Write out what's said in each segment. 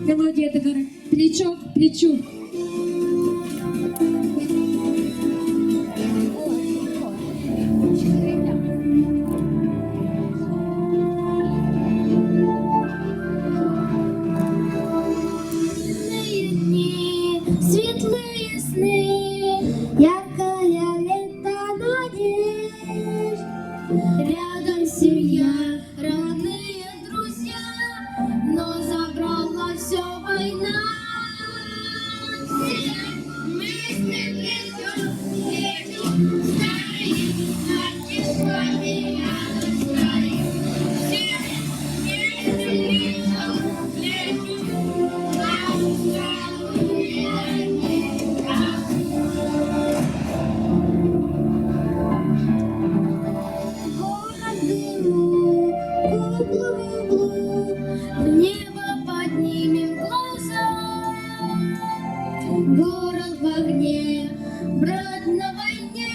мелодиятыгар Плечо к плечу. Дни, светлые сны, яркая лента надежд. Рядом семья, родные друзья, но забрала все война. Все вместе плечом к плечу стоим, мальчишками рядом стоим. Все вместе плечом к плечу нашу страну не дадим. Город дыму, куклы в углу, В небо поднимем глаза. Город в огне, брат на войне,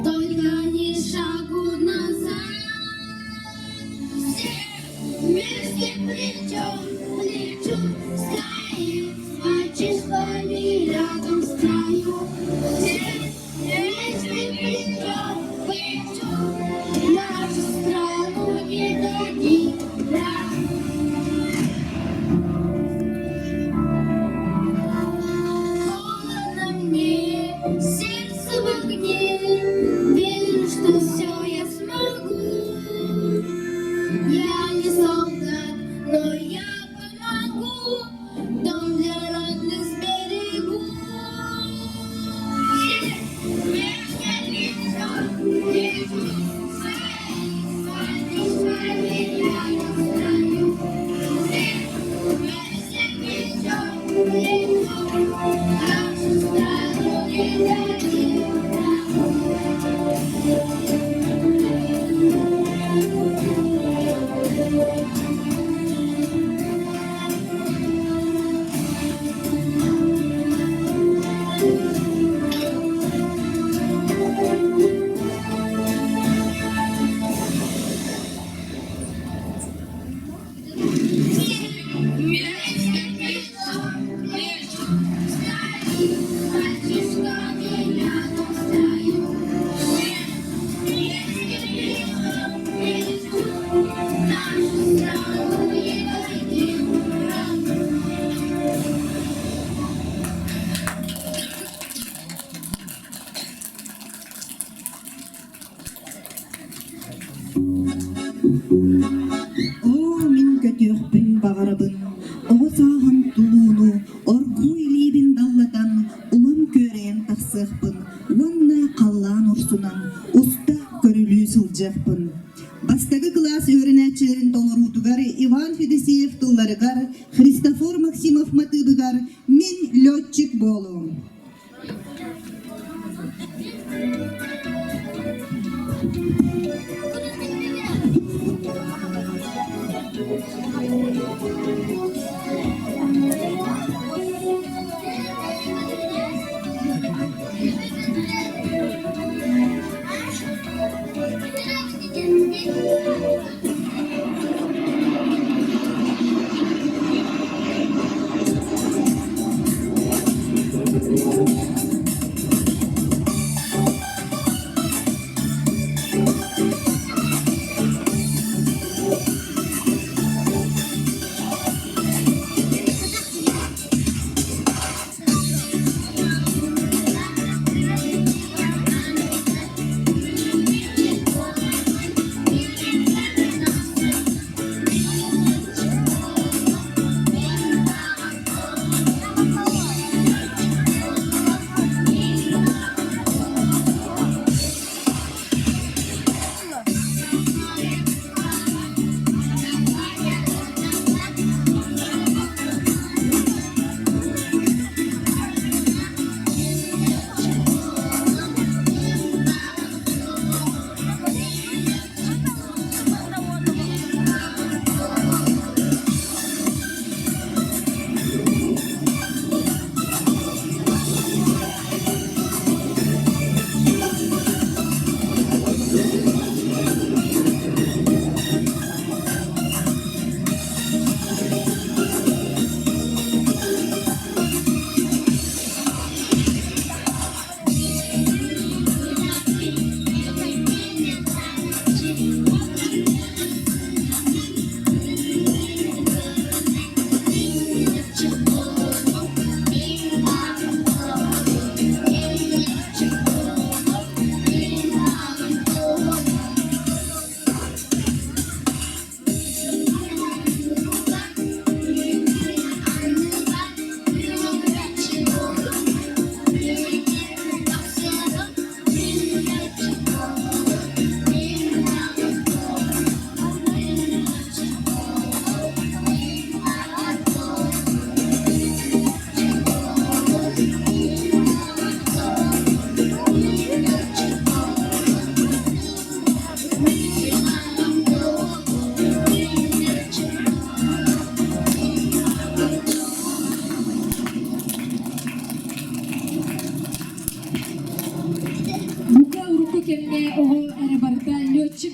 Только ни шагу назад. Все вместе плечом к плечу стоим, С мальчишками рядом в строю. Все вместе плечом к плечу нашу страну не дадим врагу. Холодно мне, сердце в огне, Верю, что все я смогу. Я не солдат, но я помогу, Дом для родных сберегу. Все вместе плечом к плечу стоим, с мальчишками рядом в строю. Все вместе плечом к плечу нашу страну не дадим врагу. Вместе плечом к плечу стоим, с мальчишками рядом в строю. Все вместе плечом к плечу нашу страну не дадим врагу. Оо, мин көтүөхпүн баҕарабын, оҕо сааһым тулууну оргууй илиибин даллатан, улам күөрэйэн тахсыахпын уонна халлаан урсунан уста көрүлүү сылдьыахпын. Бастакы кылаас үөрэнээччилэрин толоруутугар Иван Федосеев тылларыгар, Христофор Максимов матыыбыгар «Мин летчик буолуом».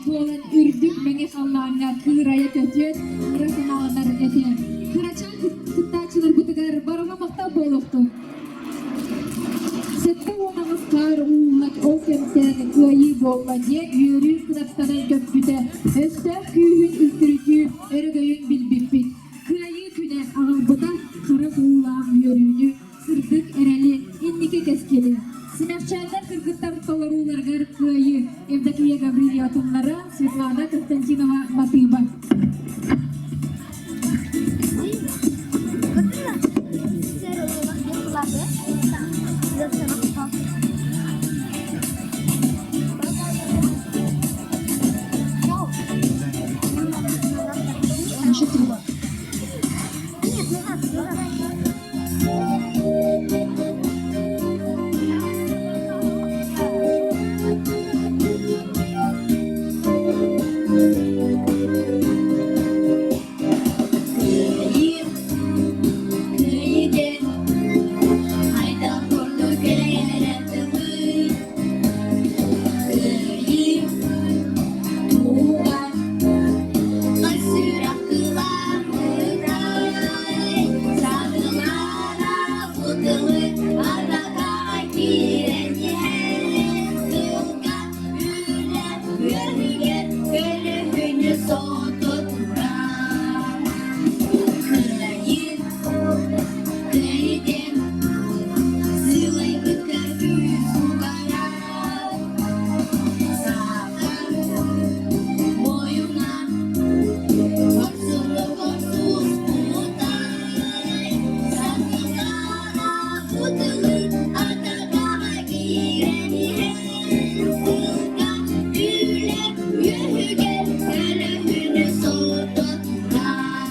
буолан үрдүк мэҥэ халлааҥҥа кыырайа көтүөн ыра санааланар этэ. Кырачаан кыттааччыларбытыгар барҕа махтал буолуохтун! 78 хаар ууллан ол кэмтэн кыайыы буолла диэн үөрүү кынаттанан көппүтэ, өстөөх күүһүн үлтүрүтүү өрөгөйүн билбиппит. Кыайыы күнэ аҕалбыта харах уулаах үөрүүнү, сырдык эрэли, инники кэскили. Симэхчээннэр кыргыттар толорууларыгар кыайыы Евдокия Гаврильева тыллара, Светлана Константинова матыыба. Кыайыы, кыайыы диэн хайдах курдук кэлэр тылый? Кыайыы туһугар хас сүрэх кыламмытай, саргылара кутулуй ардаҕа киирэн иһэр тылга үлэ үөрүүгэр көлөһүнү сото турар. Кыайыы, кыайыы диэн сылайбыт күүс угарар. Саатар буойуна хорсуннук хорсуспутай. Саргылана кутулуй атаҕа киирэн иһэр. Тылга үлэ үөһүгэр көлөһүнү сото турар.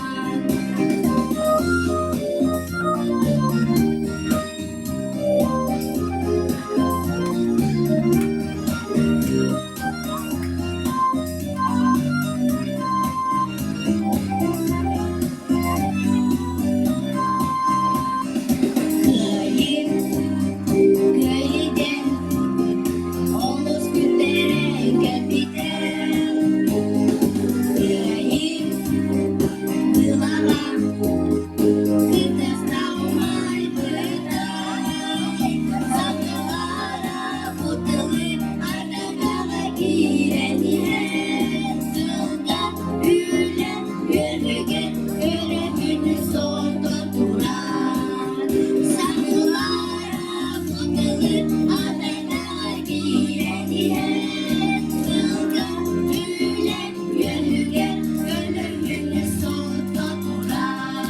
Кыайыы, кыайыы диэн олус күндэрэ кэлбитэ. Кыайыы дылаҕа кытыастаах умайбытай. Саннылара кутулуй ардаҕа киирэн иһэр. Сылга үлэ үөрүүгэр өрөбүнү сото турар. Саннылара кутулуй ардаҕа киирэн иһэр. Сылга үлэ үөһүгэр көлөһүнү сото турар.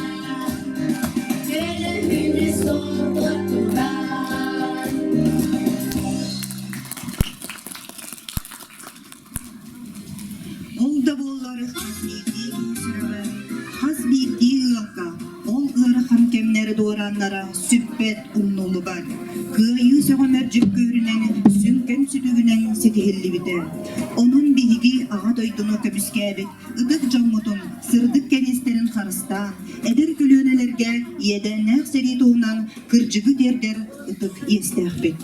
Көлөһүнү сото турар. Ол да буоллар хас биирдии киһи сүрэҕэ, хас биирдии ыалга ол ыарахан кэмнэр дуорааннара сүппэт, умнуллубат. Кыайыы сөҕүмэр дьүккүөрүнэн, сүҥкэн сүтүгүнэн ситиһиллибитэ. Онон биһиги Аҕа дойдуну көмүскээбит ытык дьоммутун сырдык кэриэстэрин харыстаан, эдэр көлүөнэлэргэ иэдээннээх сэрии туһунан кырдьыгы тиэрдэр ытык иэстээхпит.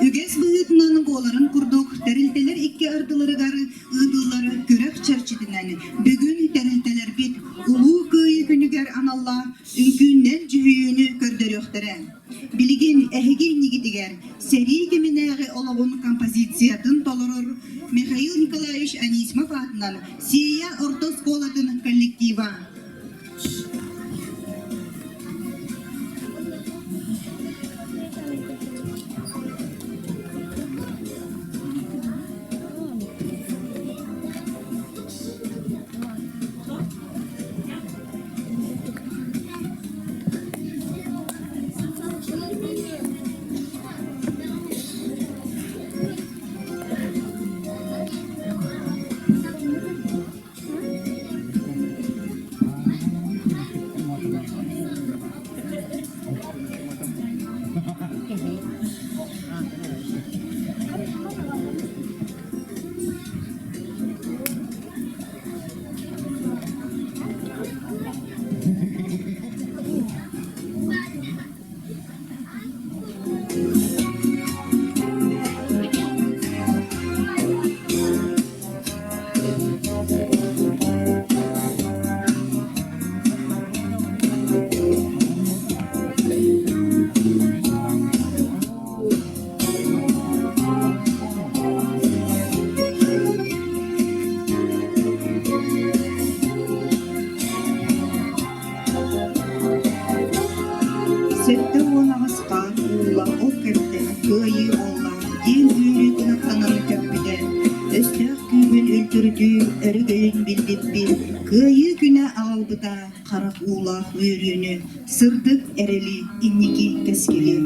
Үгэс быһыытынан буоларын курдук, тэрилтэлэр икки ардыларыгар ыытыллар күрэх чэрчитинэн бүгүн тэрилтэлэрбит Улуу Кыайыы күнүгэр аналлаах үҥкүүннэн дьүһүйүүнү көрдөрүөхтэрэ. Билигин эһиги иннигитигэр сэрии кэминээҕи олоҕун композициятын толорор Михаил Николаевич Анисимов аатынан Сиэйэ орто оскуолатын коллектива. күүтэрин билбиппит, Кыайыы күнэ аҕалбыта харах уулаах үөрүүнү, сырдык эрэли, инники кэскили.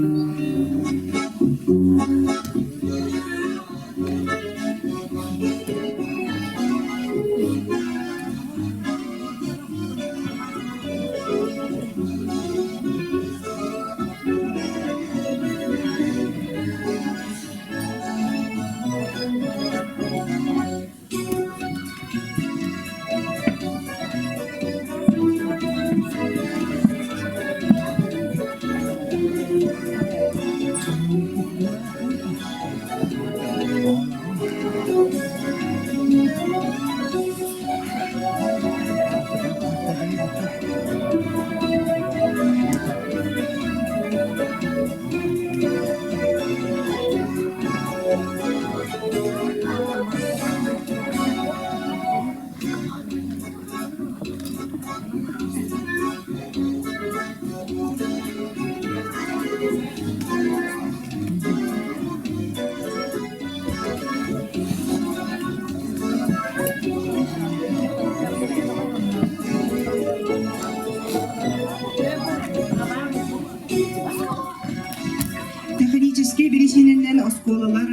Техническэй биричиинэнэн оскуолалар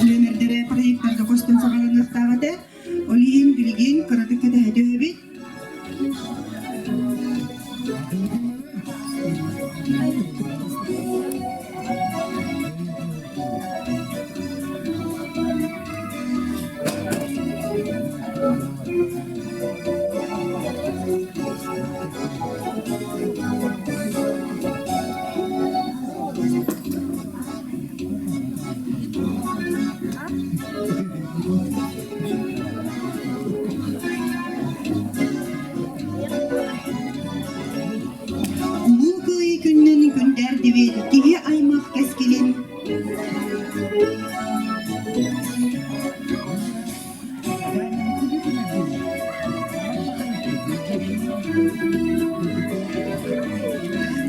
нүөмэрдэрэ проекттарга көстөн саҕаланыахтаах этэ. Ол иһин билигин кыратык кэтэһэ түһэбит. Улуу Кыайыы күнүнэн күндээрдибит киһи аймах кэскилин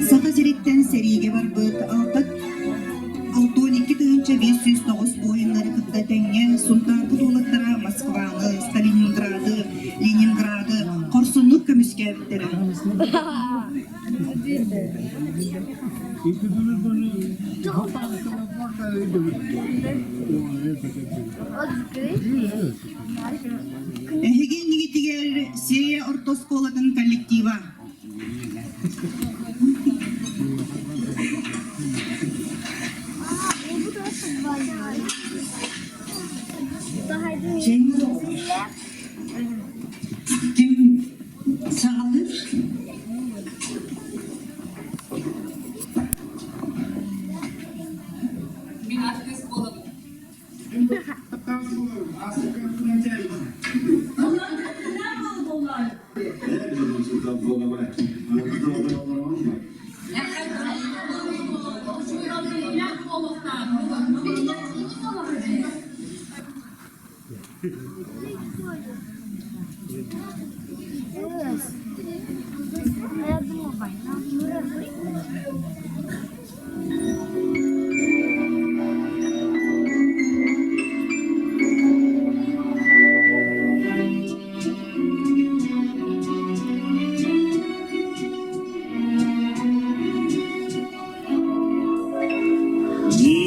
Саха сириттэн сэриигэ барбыт 62 509 буойуннары кытта тэҥҥэ Сунтаарбыт уолаттара Москваны, Сталинграды, Ленинграды хорсуннук көмүскээбиттэрэ. Эһиги иннигитигэр Сиэйэ орто оскуолатын коллектива. Ким саҕалыыр? Мин артыыс буолабын.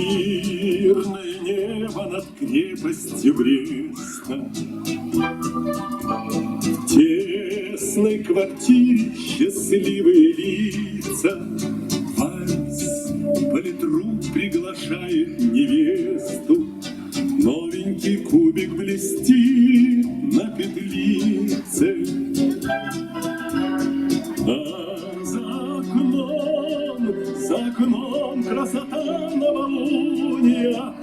Мирное небо над крепостью Бреста, В тесной квартире счастливые лица. Вальс политрук приглашает невесту, Новенький кубик блестит на петлице. А за окном красота новолуния,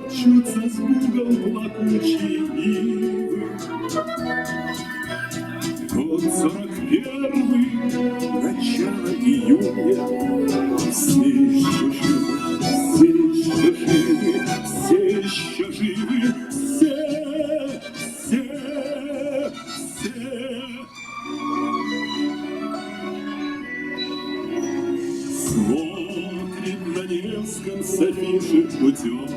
Шепчутся с бугом плакучие ивы. Год 41-й, начало июня, Все еще живы, все еще живы, все еще живы, все, все, все. Смотрит на Невском с афиши утес.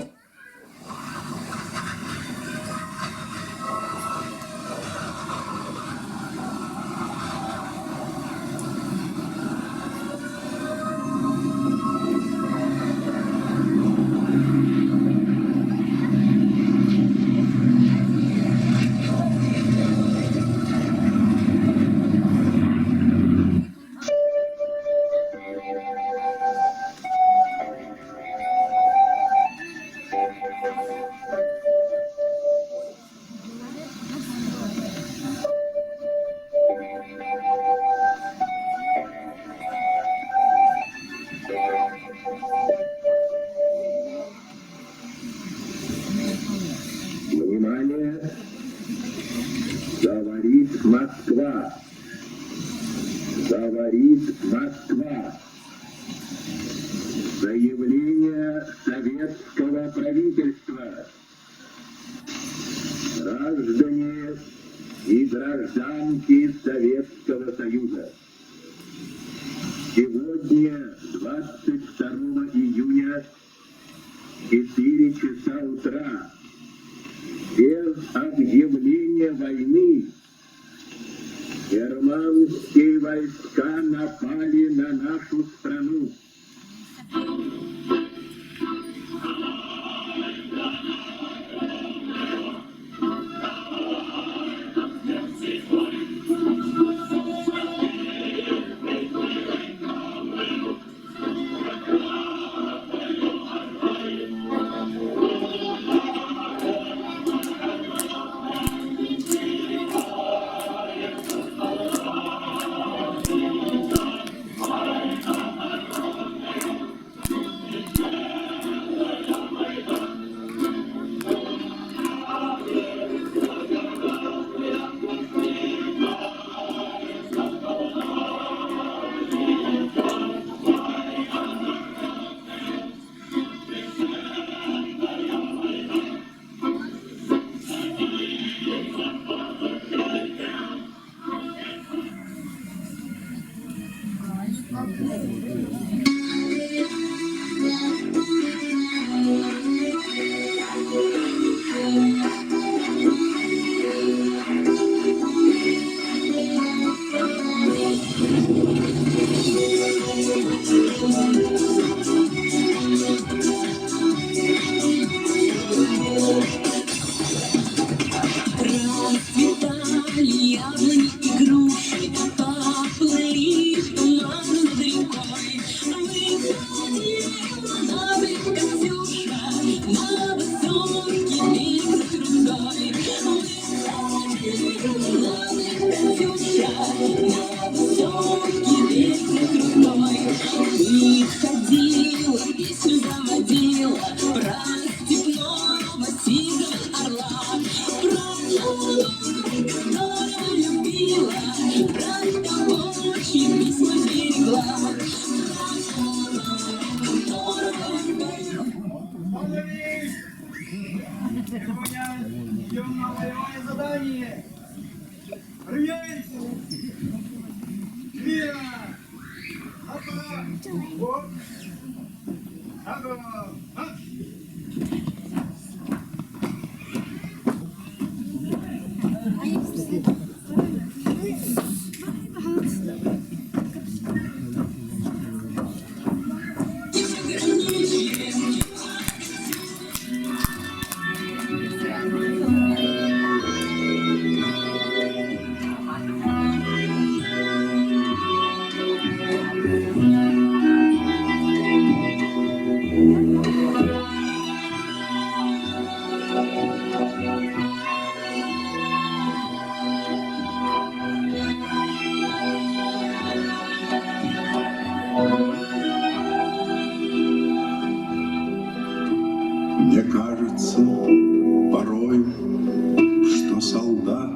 Говорит Москва. Говорит Москва. Заявление советского правительства. Граждане и гражданки Советского Союза. Сегодня, 22 июня, 4 часа утра, без объявления войны, германские войска напали на нашу страну. Расцветали яблони и груши, поплыли туманы над рекой. Выходила на берег Катюша, на высокий берег за крутой. Выходила на берег Катюша, на высокий берег за крутой. Выходила, песню заводила про степного сизого орла, про голубку, которого любила, про того, чьи письма берегла, про голубку, которого любила. Остановись! Сегодня идем на боевое задание. Равняйсь! Смирно! Опа! Оп! Шагом! Марш! Мне кажется порой, что солдат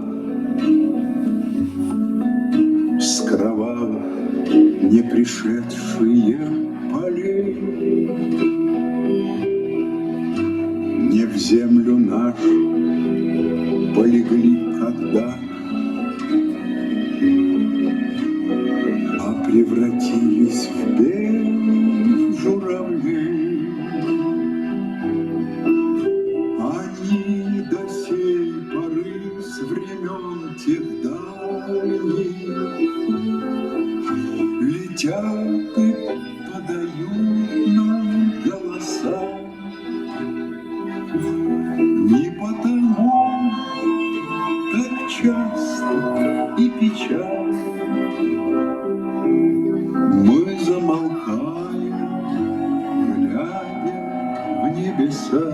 с кровавых не пришедшие полей не в землю нашу полегли когда, а превратились в белых журавлей. Они до сей поры с времен тех дальних летят и подают нам голоса. Не потому так часто и печально мы замолкаем, глядя в небеса.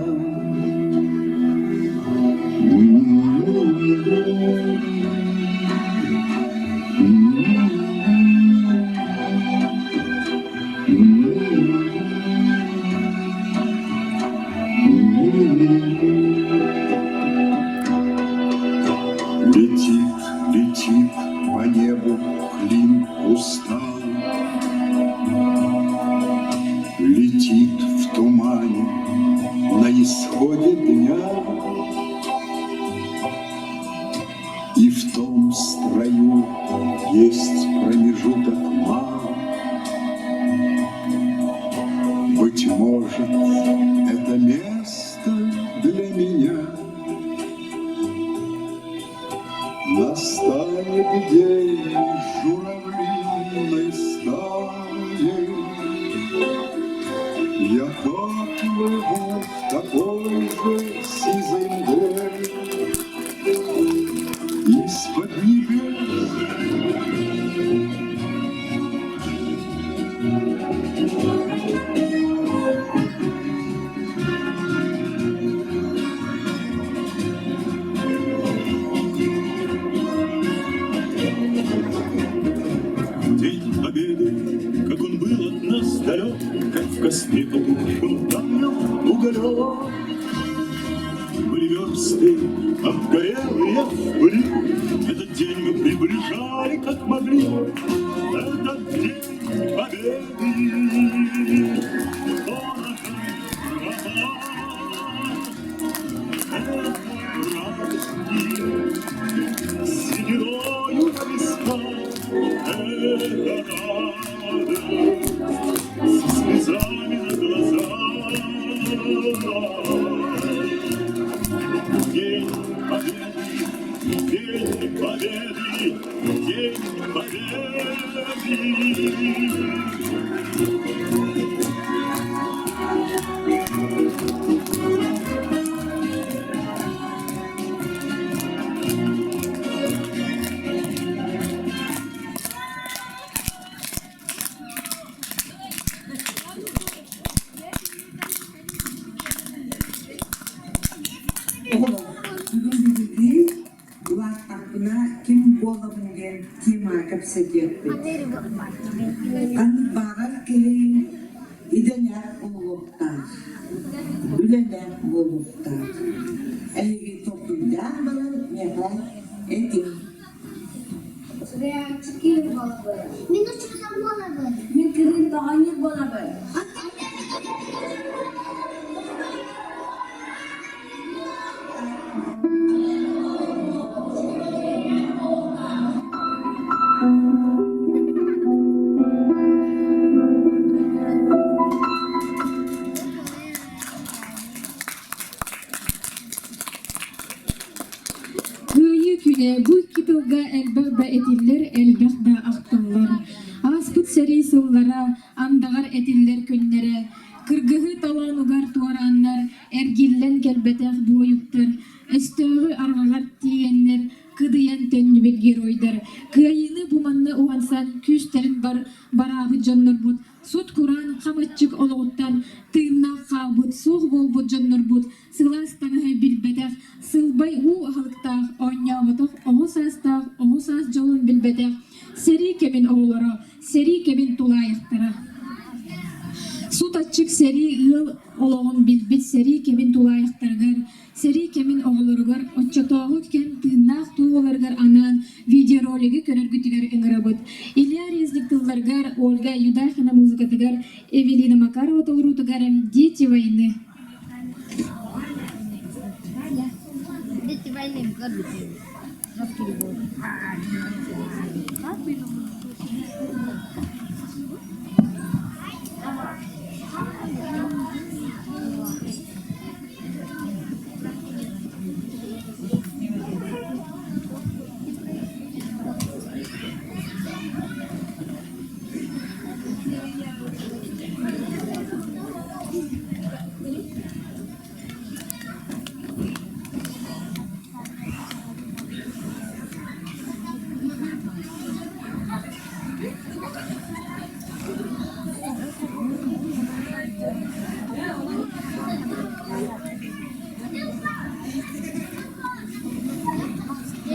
Летит Летит по небу клин усталый, Летит в тумане на исходе дня. И в том строю есть промежуток мал. Быть может, это место для меня. Настанет день журавлиной стаей, Я поплыву в такой же сизой мгле Из-под небес. День Победы, как он был от нас далек, Как в костре потухшем таял уголек. Были версты, обгорелые в пыли, Этот день мы приближали, как могли. Этот день Победы дорого Сединою на висках это радость, со слезами на глазах. День Победы, День Победы, День Победы! Оҕолор, бүгүн биһиги улааттахпына ким буолабын диэн темаҕа кэпсэтиэхпит. Ханнык баҕарар киһи идэлээх буолуохтаах, үлэлээх буолуохтаах. Эһиги толкуйдаан баран миэхэ этиҥ. Мин учуутал буолабын. Мин кырыым оҕонньор буолабын. Кыайыы күнэ бу икки тылга элбэх да этиллэр, элбэх да ахтыллар. Ааспыт сэрии сыллара, андаҕар этиллэр күннэрэ, кыргыһыы толоонугар туорааннар, эргиллэн кэлбэтэх буойуктар, өстөөҕү арҕаҕар тиийэннэр, кыдыйан төннүбүт геройдар, кыайыыны бу манна уһансан күүстэрин бар бараабыт дьоннорбут сут-кураан хам аччык олоҕуттан тыыннаах хаалбыт, суох буолбут дьоннорбут сылаас таҥаһы билбэтэх, сылбай уу аһылыктаах оонньооботох оҕо саастаах оҕо саас дьолун билбэтэх сэрии кэмин оҕолоро, сэрии кэмин тулаайахтара. Сут аччык сэрии ыал олоҕун билбит сэрии кэмин тулаайахтарыгар Сэрии кэмин оҕолоругар оччотооҕу кэм тыыннаах туоһуларыгар анаан видеоролигы көрөргүтүгэр ыҥырабыт. Илья Резник тылларыгар, Ольга Юдахина музыкатыгар, Эвелина Макарова толоруутугар «Дети войны». Дети войны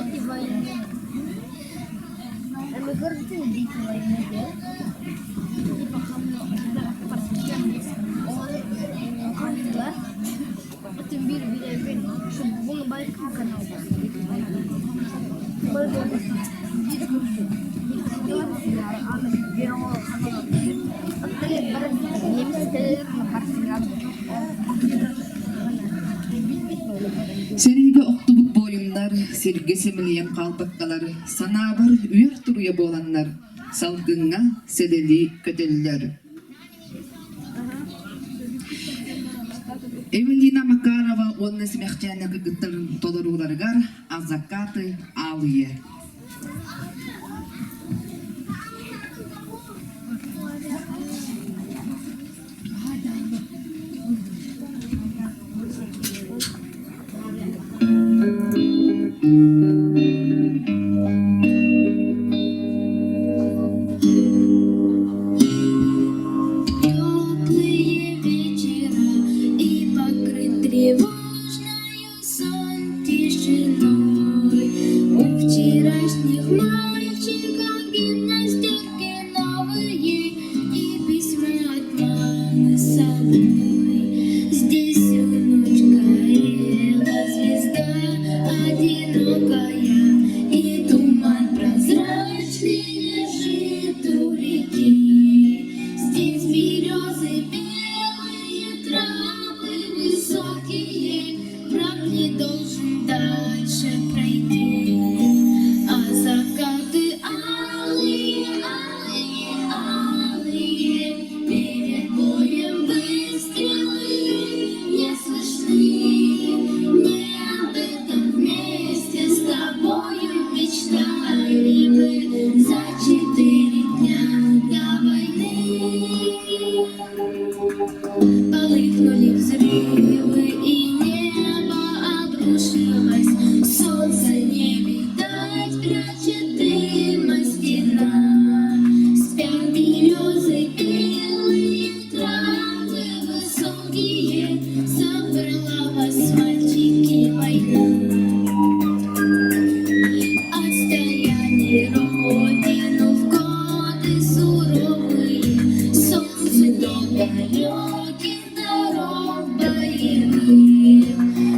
Дети войны. Сэриигэ охтубут буойуннар сиргэ симэлийэн хаалбаккалар, санаабар үөр туруйа буоланнар, салгыҥҥа сэлэлии көтөллөр. Эвелина Макарова уонна Симэхчээнэ кыргыттарын толорууларыгар «Азакаты алые». Теплые вечера и покрыт тревожною сон тишиной. У вчерашних мальчиков гимнастерки новые и письма от мамы с собой. Здесь всю ночь горела звезда одинокая, и туман прозрачный лежит у реки. Здесь березы белые, травы высокие, Враг не должен дальше пройти. А закаты алые, алые, алые, Перед боем выстрелы не слышны. Не об этом вместе с тобою мечтали мы За 4 дня до войны. Полыхнули взрывы, и небо обрушилось. Солнце не видать, прячет дыма стена. Спят березы белые, травы высокие. Забрала вас, мальчики, война. Отстояли родину в годы суровые, Солнце до далеких дорог боевых.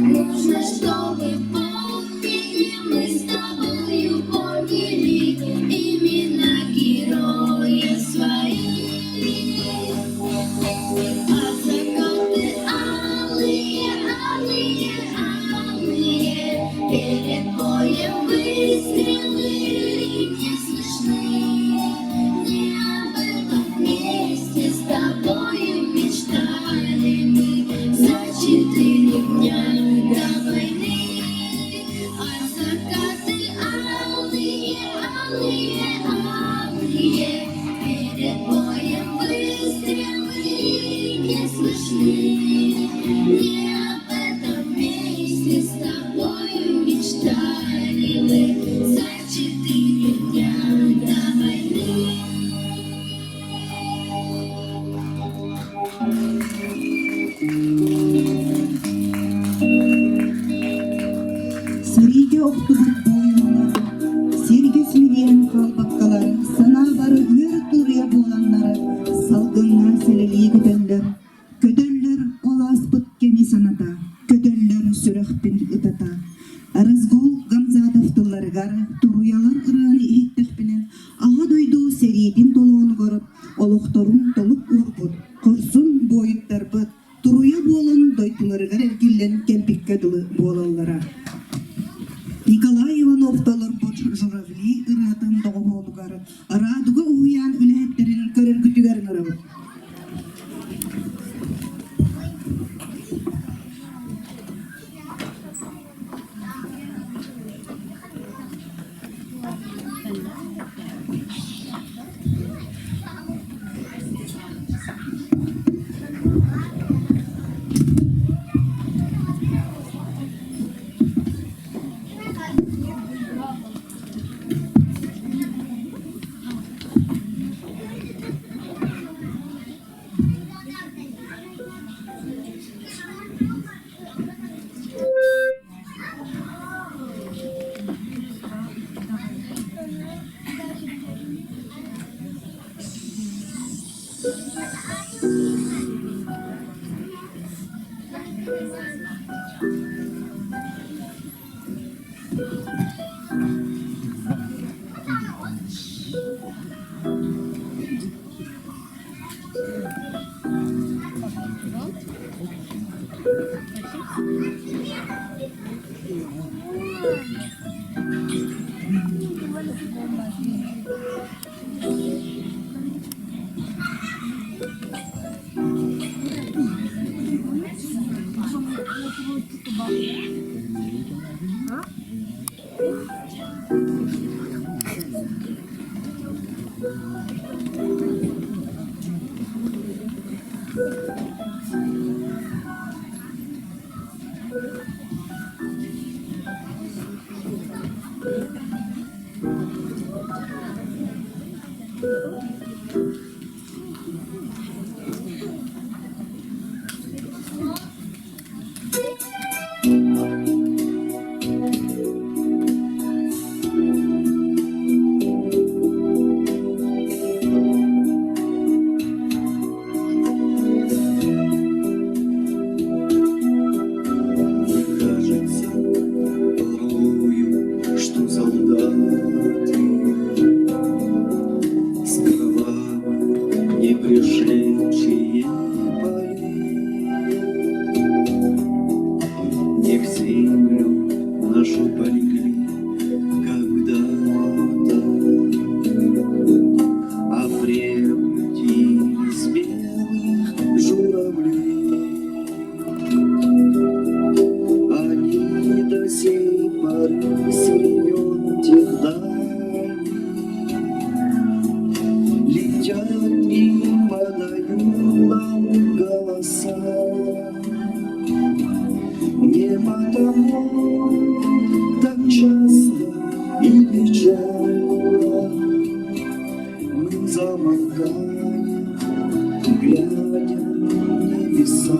Нужно, чтобы помнили, мы с тобою помнили Имена героев своих. А закаты алые, алые, алые, Перед боем выстрелы не слышны. Не об этом вместе с тобою мечтали мы За 4 дня до войны. А закаты алые, алые, алые, Перед боем выстрелы не слышны. Не об этом вместе с тобою мечтали мы За 4 дня до войны. Сэриигэ охтубут буойуннар, сиргэ симэлийэн хаалбаккалар, санаабары үөр туруйа буоланнар, салгыҥҥа сэлэлии көтөллөр. Көтөллөр ол ааспыт кэми саната, көтөллөр сүрэхпин ытата. Разгул Гамзатов тылларыгар туруйалар ырыаны иһиттэхпинэ, Аҕа дойду сэриитин толоонугар олохторун толук уурбут хорсун буойуттарбыт туруйа буолан дойдуларыгар эргиллэн кэлбиккэ дылы буолаллара. Николай Иванов толорбут «Журавли» ырыатын доҕуһуолугар Радуга уһуйаан үлэһиттэрин көрөргүтүгэр ыҥырабыт. Мне кажется порою, что солдаты с кровавых не пришедшие полей Не в землю нашу полегли когда-то, А превратились в белых журавлей. Они до сей поры с времен тех дальних Летят и подают нам голоса. Не потому так часто и печально Мы замолкаем, глядя в небеса.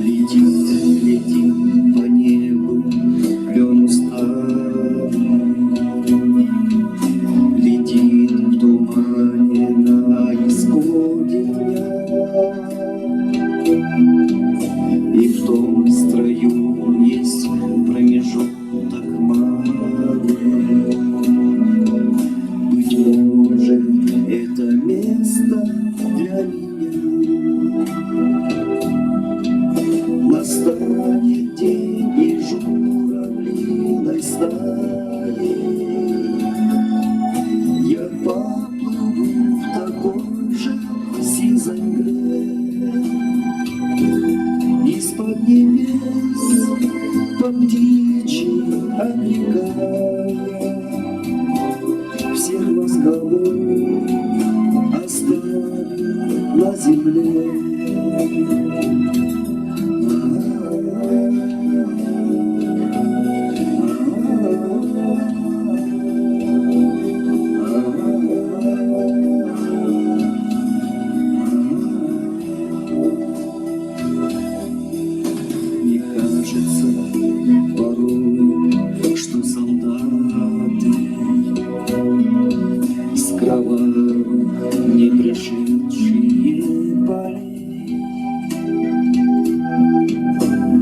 Летит, летит по небу клен усталый, Летит в тумане на исходе дня. И в том строю есть промежуток малый. Быть может, это место для меня. Настанет день и журавлиной стаей Я поплыву в такой же сизой мгле Из-под небес по птичьи окликая Всех вас, кого оставил на земле. Мне кажется порой, что солдаты с кровавых не пришедшие полей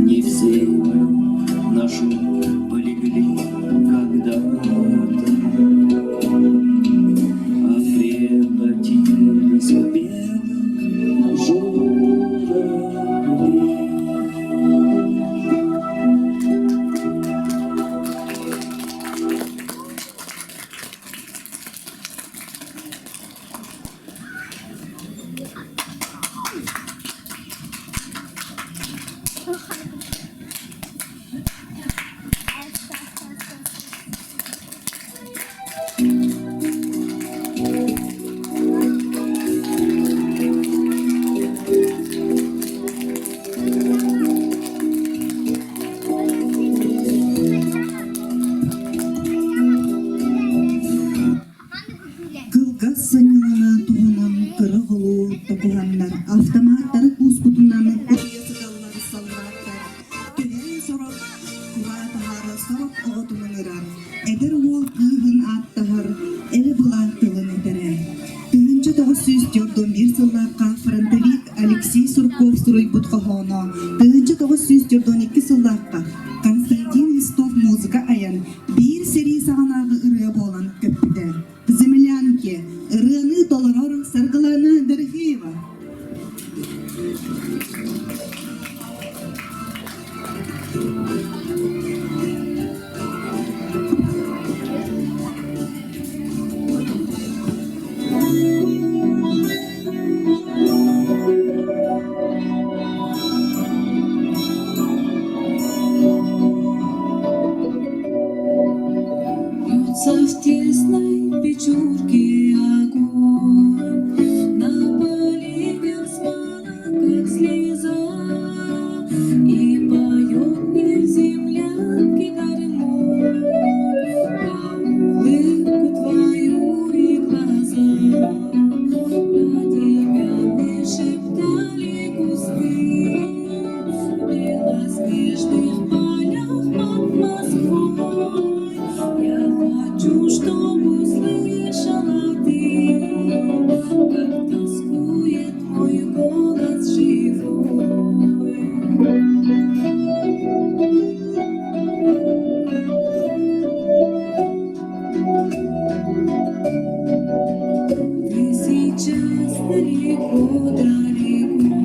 Не в землю нашу полегли когда-то, А превратились в белых журавлей. Кылгас сынньалаҥы туһунан кыра оҕолуу токуһаннар автоматтары кууспутунан утуйа сыталлар саллааттар түһээн сорох кураа таһаара сорох оҕотун ыҥырар эдэр уол кыыһын ааттаһар элэ-была тылын этэрэ 1941 сыллаахха фронтовик Алексей Сурков суруйбут хоһооно 1942 сыллаахха Константин Листов музыка. музыка айан, биир сэрии саҕанааҕы ырыа буолан көппүтэ. Землянки ырыаны толорор Саргылана Дорофеева. Бьются в тесной печурке огонь, На поленьях смола, как слеза, И поет мне в землянке гармонь Про улыбку твою и глаза. На тебя мне шептали кусты В белоснежных полях под Москвой. Я хочу, чтобы услышала ты, Как тоскует мой голос живой. Ты сейчас далеко-далеко,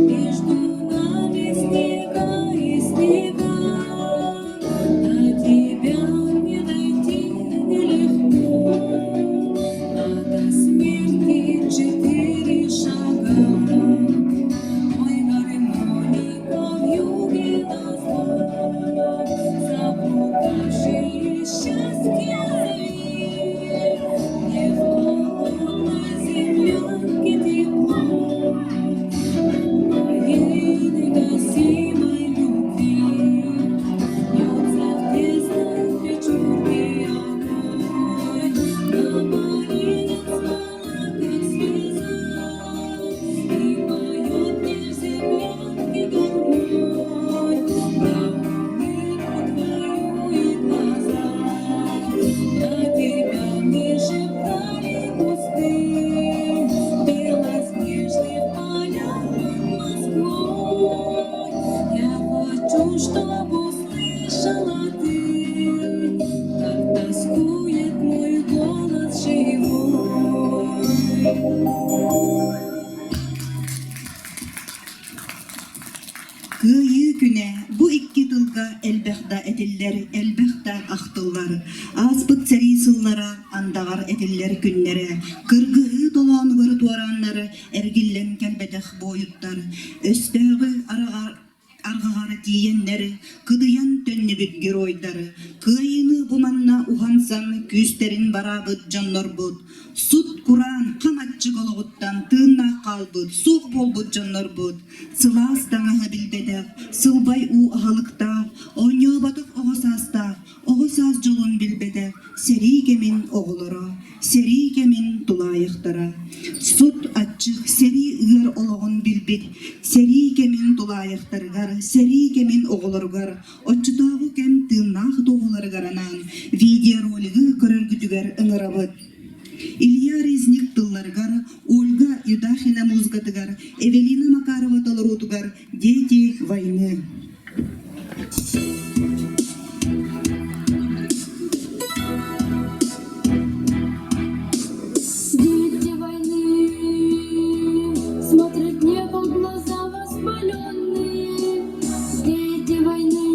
Между нами снега и снега, До тебя мне дойти нелегко, А до смерти четыре шага. Мой гармоника вьюге назло, Заплутавшие счастье зови, Мне в холодной землянке тепло От моей негасимой любви. Бьется в тесной печурке огонь, На поленьях смола, как слеза, И поет мне в землянке гармонь Про улыбку твою и глаза. На тебя мне шептали кусты В белоснежных полях под Москвой. Я хочу, чтобы услышала ты, Как тоскует мой голос живой. Кыайыы күнэ бу икки тылга элбэх да этиллэр, элбэх да ахтыллар. Ааспыт сэрии сыллара андаҕар этиллэр күннэрэ, кыргыһыы толоонугар туорааннары эргиллэн кэлбэтэх буойуттар, өстөөҕү араҕар арҕаҕар тиийэннэр, кыдыйан төннүбүт геройдар, кыайыыны бу манна уһансан күүстэрин бараабыт дьоннорбут, сут-кураан хам аччык олоҕуттан тыыннаах хаалбыт, суох буолбут дьоннорбут, сылаас таҥаһы билбэтэх, сылбай уу аһылыктаах, оонньооботох оҕо саастаах, оҕо саас дьолун билбэтэх сэрии кэмин оҕолоро, сэрии кэмин тулаайахтара, сут аччык сэрии ыар олоҕун билбит, сэрии кэмин тулаайахтарыгар, сэрии кэмин оҕолоругар, оччотооҕу кэм тыыннаах туоһуларыгар анаан видеоролигы көрөргүтүгэр ыҥырабыт. Илья Резник тылларыгар, Ольга Юдахина музыкатыгар, Эвелина Макарова толоруутугар «Дети войны». Дети войны смотрят в небо глаза воспаленные. Дети войны,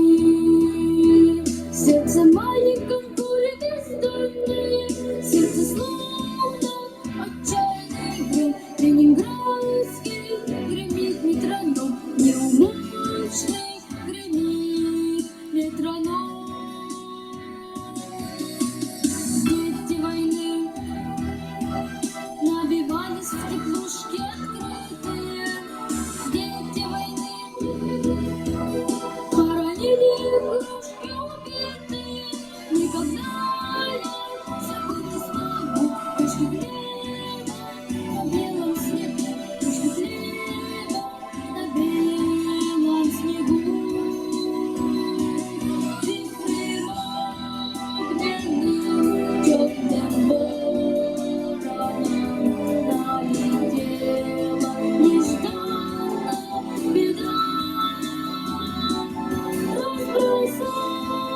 сердце маленьком пули бездонные, сердце словно отчаянный гром, ленинградский гремит метроном, неумолчный гремит метроном. Дети войны набивались в теплушки открытые. Дети войны хоронили игрушки убитые. Никогда я забыть не смогу крошки хлеба на белом снегу, крошки хлеба на белом снегу. Вихрем огненным черным вороном налетела нежданно беда. Разбросала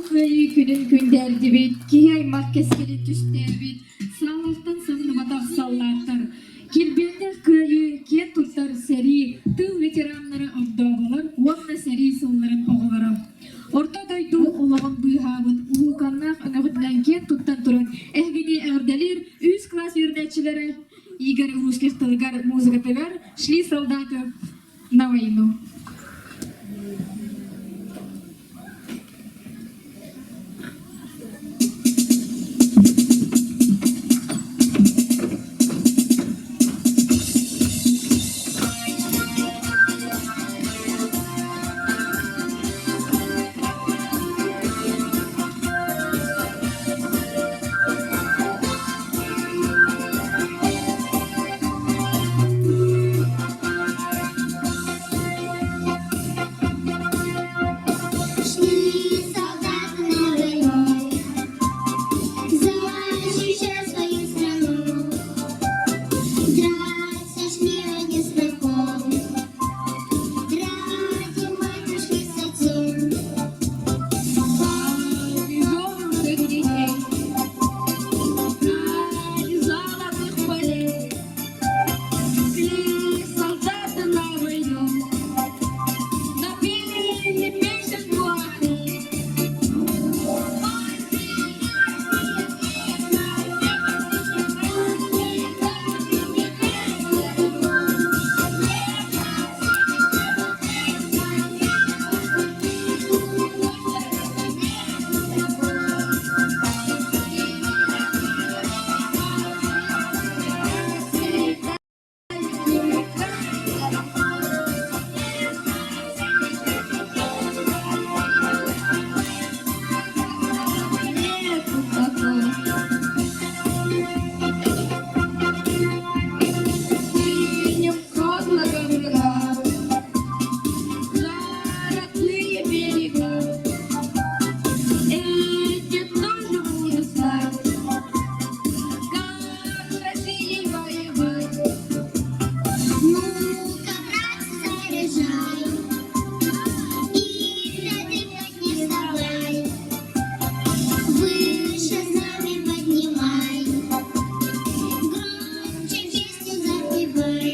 Кыайыы күнүн күндээрдибит, киһи аймах кэскилин түстээбит, саалалтан самныбатах саллааттар. Килбиэннээх Кыайыы киэн туттар сэрии, тыыл ветераннара огдооболор уонна сэрии сылларын оҕолоро. Орто дойду олоҕун быыһаабыт улууканнаах өҥөҕүтүнэн киэн туттан туран эһигини эҕэрдэлиир үс класс үөрэнээччилэрэ Игорь Русских тылыгар, музыкатыгар «Шли солдаты на войну». Шли солдаты на войну, защищая свою страну. Драться шли они с врагом, ради матушки с отцом. Ради детей, ради золотых полей, шли солдаты на войну, напели песен плохих. Синим облаком река, за родные берега. Эти тоже будут знать, как с Россией воевать. Ну-ка, братцы, заряжай, и затыкать не вставай. Выше знамя поднимай, громче песню запевай.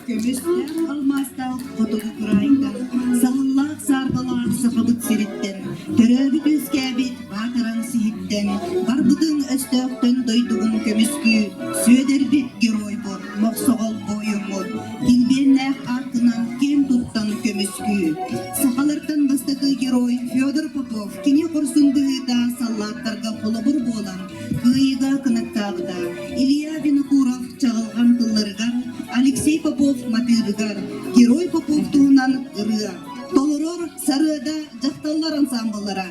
Көмүстээх алмаастаах хотугу кыраайтан, саһыллаах саарбалаах сахабыт сириттэн, төрөөбүт үөскээбит баатаран сиһиттэн, барбытыҥ өстөөхтөн дойдугун көмүскүү, Сүөдэрбит геройбут, мохсоҕол буойуммут, килбиэннээх ааккынан киэн туттан көмүскүү. Сахалартан бастакы герой Федор Попов кини хорсун быһыыта саллааттарга холобур буолан, кыайыыга кынаттаабыта. Илья Винокуров чаҕылҕан тылларыгар, Алексей Попов матыыбыгар Герой Попов туһунан ырыа толорор Сарыада дьахталлар ансаамбыллара.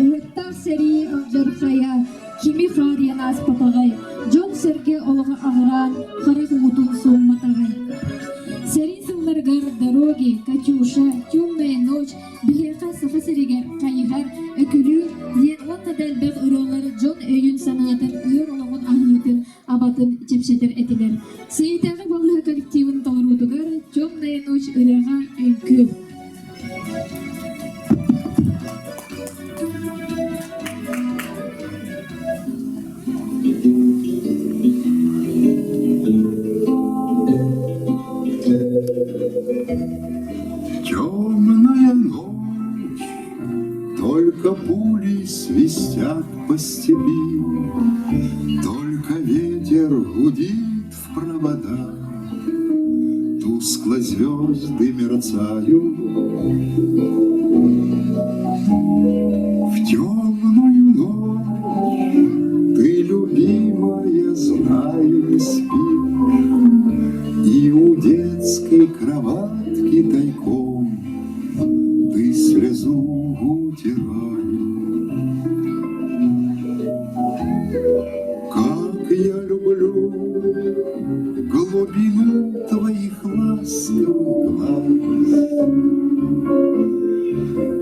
Уоттаах сэрии алдьархайа кими хаарыйан ааспатаҕай, дьон-сэргэ олоҕо аҕыраан, харах уутун суумматаҕай. Сэрии сылларыгар «Дороги», «Катюша», «Темная ночь», «Биһиэхэ Саха сиригэр хайыһар», «Өкүлүүр» диэн уонна да элбэх ырыалар дьон өйүн-санаатын, ыар олоҕун аһыытын, абатын чэпчэтэр этилэр. Сэйитээҕи балыыһа коллективын толоруутугар «Темная ночь» ырыаҕа үҥкүү. Темная ночь, только пули свистят по степи, Только ветер гудит в проводах, Тускло звезды мерцают. В темную ночь ты, любимая, знаю, не спишь, И у детской кроватки тайком Ты слезу утираешь. Как я люблю глубину твоих ласковых глаз,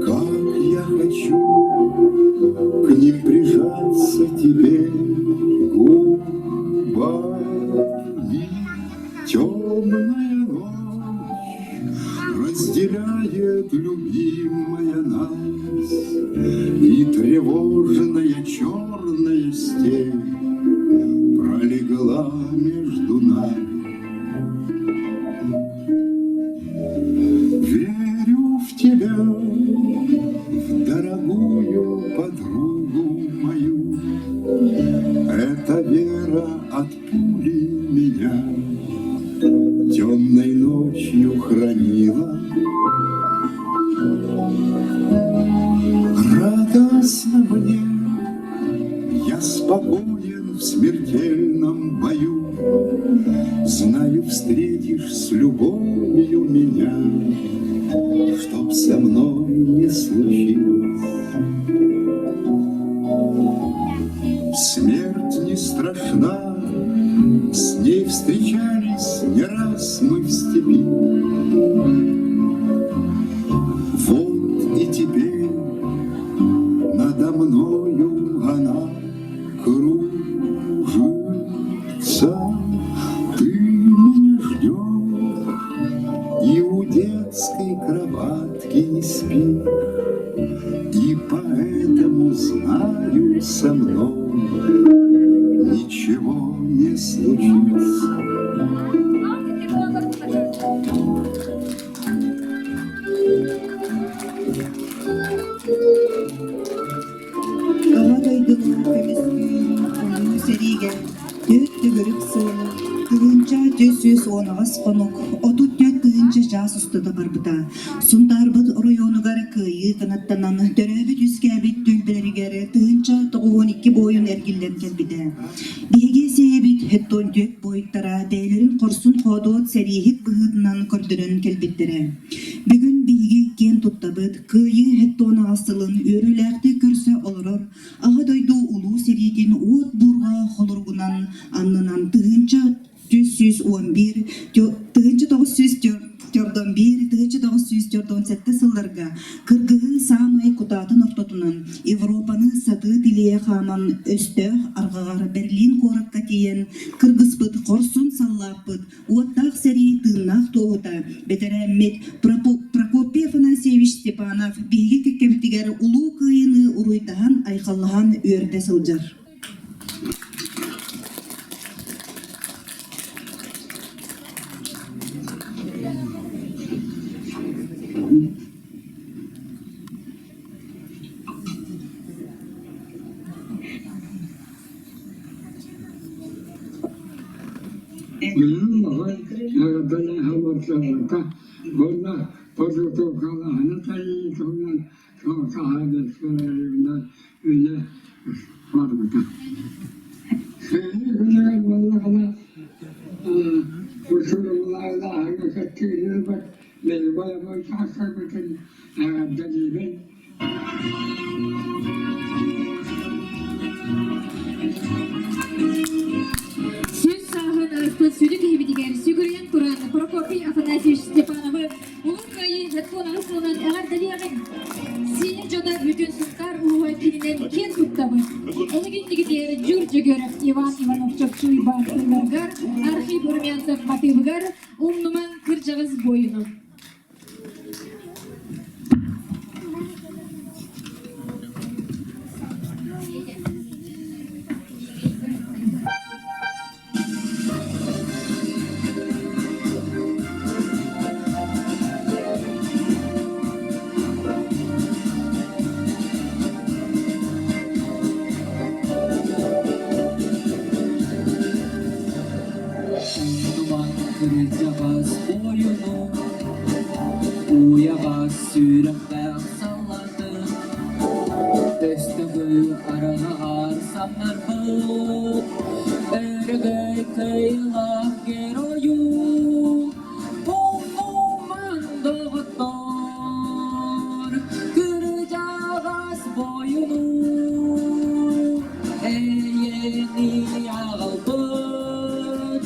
Как я хочу к ним прижаться тебе губами. Темная ночь разделяет любимая нас, И тревожная черная степь пролегла между нами. Верю в тебя, в дорогую подругу мою. Эта вера от пули меня темной ночью хранила. Радостно мне, я спокоен в смертельном бою. Знаю, встретишь с любовью меня, Чтоб со мной не случилось. Смерть не страшна, с ней встречались не раз мы в степи. Вот и теперь надо мною она кружится. Ты меня ждешь и у детской кроватки не спишь. И поэтому знаю со мной ничего не случится. Аҕа дойдуну көмүскүүр улуу сэриигэ түөрт төгүрүк сыл 1418 хонук 34 тыһыынча чаас устата барбыта. Сунтаарбыт оройуонугар кыайыы кынаттанан төрөөбүт-үөскээбит түөлбэлэригэр 1092 буойун эргиллэн кэлбитэ. Биһиги сиэбит 74 буойуттара бэйэлэрин хорсун-хоодуот сэрииһит быһыытынан көрдөрөн кэлбиттэрэ. Бүгүн биһиги киэн туттабыт, Кыайыы хеттонаҕас сылын үөрүүлээхтик көрсө олорор Аҕа дойду Улуу сэриитин уот буурҕа холоругунан аннынан 1111, 1941, 1947 сылларга кыргыһыы саамай кутаатын ортотунан Европаны сатыы тилийэ хааман өстөөх арҕаҕар Берлин куоракка тиийэн кыргыспыт хорсун саллааппыт Уоттаах сэрии тыыннаах туоһута, бэтэрээммит Прокопий Афанасьевич Степанов биһиги кэккэбитигэр Улуу Кыайыыны уруйдаһан, айхаллаһан үөрдэ сылдьар. Билим эҕэрдэлэһэ олорсубута уонна подготовкалааһыны тэрийии туһунан хаһаайыстыбаннай үлэ барбыта. Сэрии күнүгэр буоллаҕына усулуобуйалааһыҥҥа кыттыылыырбыт бойобуой чаастарбытын эҕэрдэлиибин. Сүүс сааһын ааспыт сүдү киһибитигэр сүгүрүйэн туран Прокопий Афанасьевич Степановы Улуу Кыайыы 78 сылынан эҕэрдэлиэҕиҥ! Сиинэ дьоно бүтүн Сунтаар улууһа кининэн киэн туттабыт. Эһигиннигитигэр Дьур Дьөгүөрөп Иван Иванов чопчу Уйбаан тылларыгар, Архип Румянцев матыыбыгар Умнумаҥ кырдьаҕас буойуну. Умнумаҥ кырдьаҕас ойуну, уйаҕас сүрэхтээх саллааты, өстөҕү араҕаҕар самнарбыт, өрөгөй кыайыылаах геройу, умнумаҥ доҕоттор, кырдьаҕас буойуну, эйэни аҕалбыт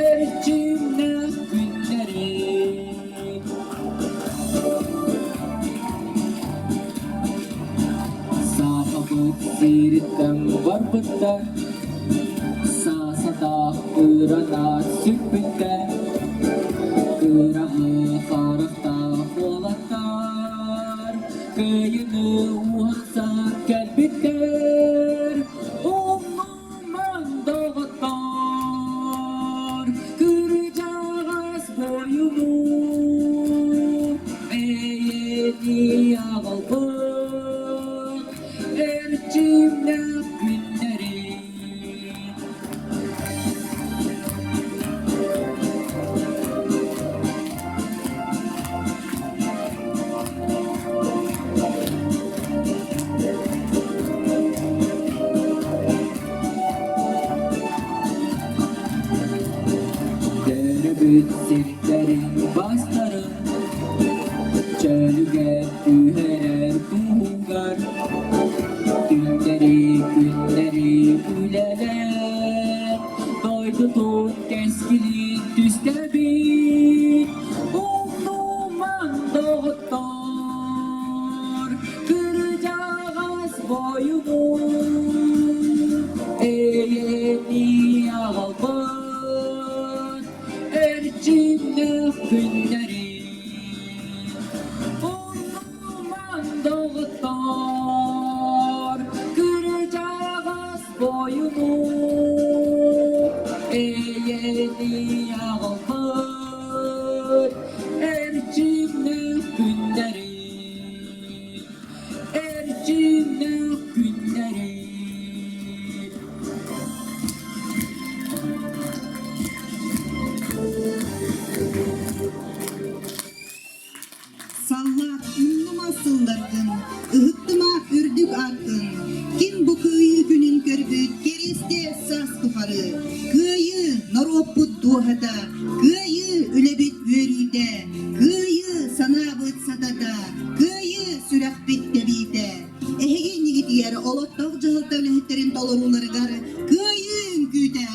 эрчимнээх күннэри. Сахабыт сириттэн барбыттар, саасатаах ыранаат сүппүттэр, кыраҕы харахтаах уолаттар Кыайыны уһансан кэлбиттэр, умнумаҥ доҕоттор, кырдьаҕас буойуну эйэни аҕалбыт эрчимнээх күннэри. Төрөбүт сирдэрин бастарын чөлүгэр түһэрэр туһугар Түүннэри күннэри үлэлээн дойдутун кэскилин түстэбит умнумаҥ доҕоттор кырдьаҕас буойуну эйэни аҕалбыт эрчимнээх күннэри Умнумаҥ доҕоттор, кырдьаҕас буойуну эйэни аҕалбыт эрчимнээх күннэри, эрчимнээх күннэри. Саллаат умнума сылларгын, ыһыктыма үрдүк ааккын, ким бу кыайыы күнүн көрбүт кэриэстэ саас тухары. Кыайыы норуоппут дууһата, кыайыы үлэбит үөрүүтэ, кыайыы санаабыт сатата, кыайыы сүрэхпит тэбиитэ. Эһиги иннигитигэр олохтоох дьаһалта үлэһиттэрин толорууларыгар кыайыы үҥкүүтэ!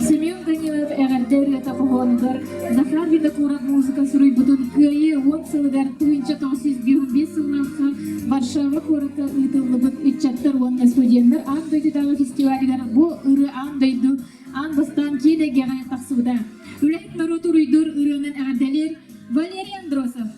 Семен Данилов эҕэрдэ ырыата хоһоонугар Захар Винокуров музыка суруйбутун Кыайыы уон сылыгар 1905 сыллаахха Варшава куоракка ыытыллыбыт ыччаттар уонна студеннар аан дойдутааҕы фестивалыгар бу ырыа аан дойду аан бастаан киин эйгэҕэ тахсыбыта. Үлэһит норуот уруйдуур ырыанан эҕэрдэлиир Валерий Андросов.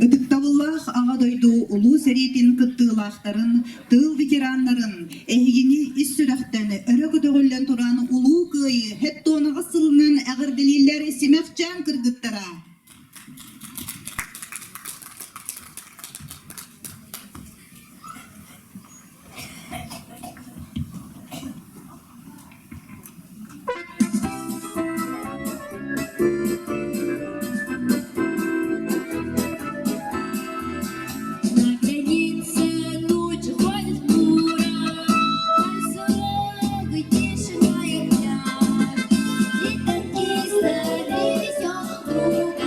Ытыктабыллаах Аҕа дойду Улуу сэриитин кыттыылаахтарын, тыыл ветераннарын, эһигини ис сүрэхтэн өрө көтөҕүллэн туран Улуу Кыайыы 78 сылынан эҕэрдэлииллэр Симэхчээн кыргыттара! На границе тучи ходят хмуро, Там суровый тишина и гнев. И танкиста три веселых друга.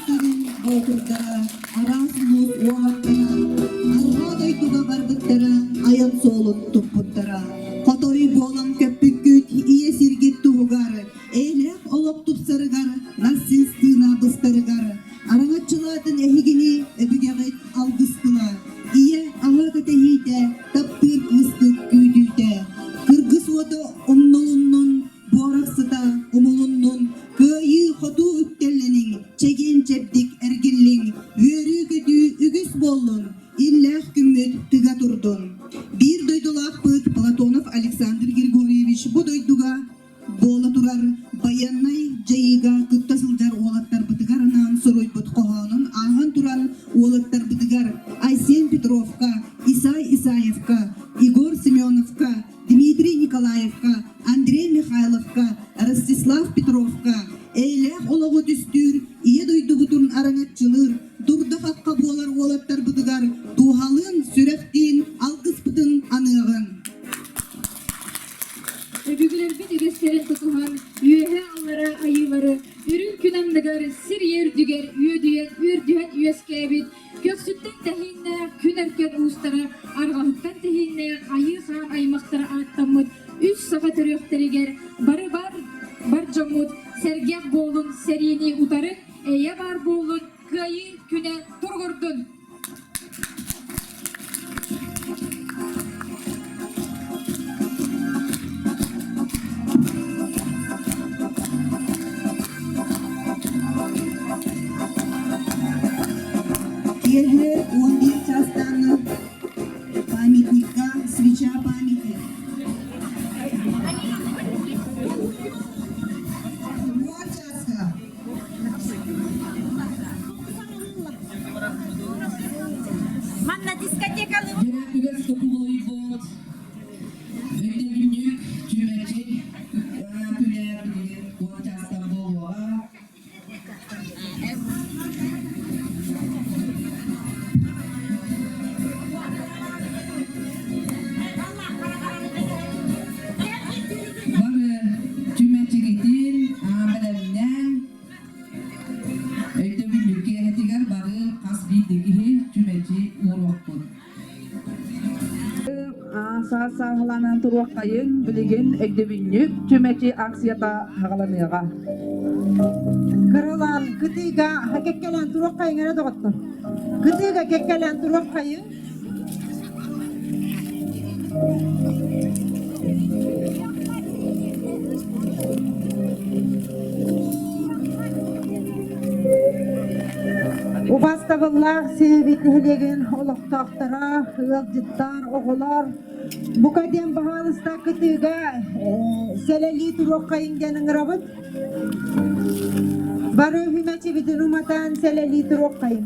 сирин боотурдара, араас улуус уолаттара арҕаа дойдуга барбыттара, айан суолун туппуттара. Хотой буолан көппүккүт ийэ сиргит туһугар, эйэлээх олох тупсарыгар, нацистыына тыына быстарыгар, араҥаччылаатын эһигини өбүгэҕит алгыс тыла, ийэ аҕа кэтэһиитэ, таптыыр кыыскыт күүтүүтэ. Кыргыс уота умнулуннун, буорах сыта умулуннун, кыайыы-хотуу үктэллэниҥ, чэгиэн-чэбдик эргиллиҥ, үөрүү-көтүү үгүс буоллун, иллээх күммүт тыга турдун. Биир дойдулаахпыт Платонов Александр Григорьевич бу дойдуга буола турар байыаннай дьайыыга кытта сылдьар уолаттарбытыгар анаан суруйбут хоһоонун ааһан туран уолаттарбытыгар Айсен Петровка, Исай Исаевка, Егор Семеновка, Дмитрий Николаевка, Андрей Михайловка, Ростислав Петровка эйэлээх олоҕу түстүүр, Ийэ дойдубутун араҥаччылыыр, дурда-хахха буолар уолаттарбытыгар дууһалыын, сүрэхтиин алгыспытын аныаҕыҥ. Өбүгэлэрбит үгэстэрин тутуһан, үөһэ-аллара айыылары үрүҥ күн анныгар сир ийэ үрдүгэр үөдүйэн үөрдүһэн үөскээбит көхсүттэн тэһииннээх күн өркөн уустара арҕаһыттан тэһииннээх айыы хаан аймахтара ааттаммыт үс саха төрүөхтэригэр бары бар бар дьоммут сэргэх буолун сэриини утары эйэ баар буолун кыайыы күнэ туругурдун! Киэһэ 11 чаастааҥҥы памятникка свеча памяти. Уон чааска. Манна дискотекалыы Үгэс токулуйбут өйдөбүнньүк чүмэчи күнэ билигин уон чаастан буолуоҕа. Бары чүмэчигитин бэлэмнээн Өйдөбүнньүк киэһэтигэр бары хас биирдии киһи чүмэчи ууруохпут. Саас сааһыланан туруоххайыҥ, билигин өйдөбүнньүк чүмэчи акцията саҕаланыаҕа. Кыралаан кытыыга кэккэлээн туруоххайыҥ эрэ доҕоттор. Кытыыга кэккэлээн туруоххайыҥ. Убаастабыллаах сиэбит нэһилиэгин олохтоохторо, ыалдьыттар, оҕолор, бука диэн баһаалыста кытыыга сэлэлии туруоххайыҥ диэн ыҥырабыт. Бары үһүмэчибитин уматан сэлэлии туруоххайыҥ.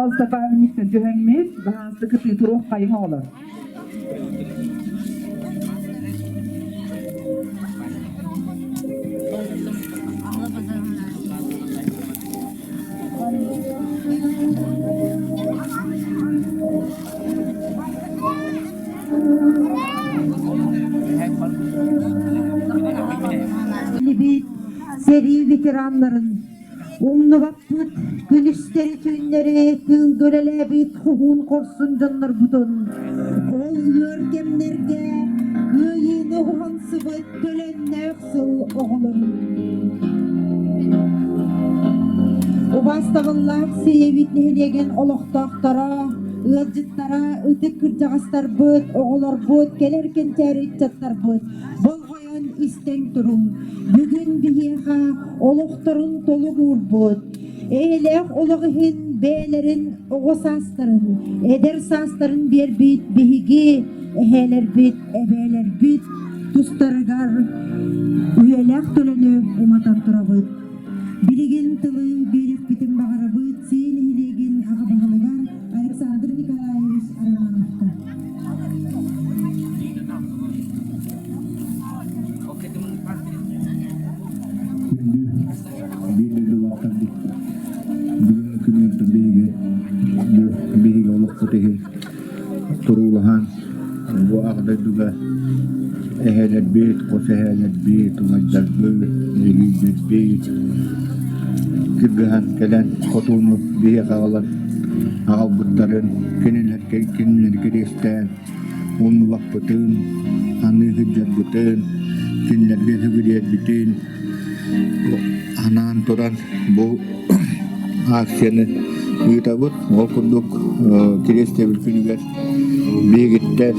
Баһаалыста памятниктан түһэммит, баһаалыста кытыы туруох хайыҥ оҕолор. Билибит сэрии ветераннарын умнубаппыт, күнүстэри-түүннэри тыылга үлэлээбит хоһуун хорсун дьоннорбутун, ол ыар кэмнэргэ кыайыыны уһансыбыт төлөннөөх сыл оҕолорун. Убаастабыллаах Сиэйэбит нэһилиэгин олохтоохторо, ыалдьыттара, ытык кырдьаҕастарбыт, оҕолорбут, кэлэр кэнчээри ыччаттарбыт болҕойон истэн туруҥ. Бүгүн биһиэхэ олохторун толук уурбут, эйэлээх олох иһин бэйэлэрин оҕо саастарын, эдэр саастарын биэрбит биһиги эһээлэрбит, эбээлэрбит тустарыгар үйэлээх төлөнү уматан турабыт. Билигин тылы биэриэхпитин баҕарабыт Сиэ нэһилиэгин аҕа баһылыгар Александр Николаевич Романовка. Күндү биир дойдулаахтарбыт бүгүҥҥү күнү биһиги бу биһиги олохпут иһин туруулаһан бу аҕа дойдуга эһээлэрбит, хос эһээлэрбит, убайдарбыт, эдьиийдэрбит кыргыһан кэлэн хотууну биһиэхэ аҕалан аҕалбыттарын кинилэргэ кинилэри кириэстээн умнубаппытын, аныы сылдьарбытын, кинилэргэ сүгүрүйэрбитин анаан туран бу акцияны ыытабыт. Ол курдук Кириэстэбил күнүгэр биһигиттэн,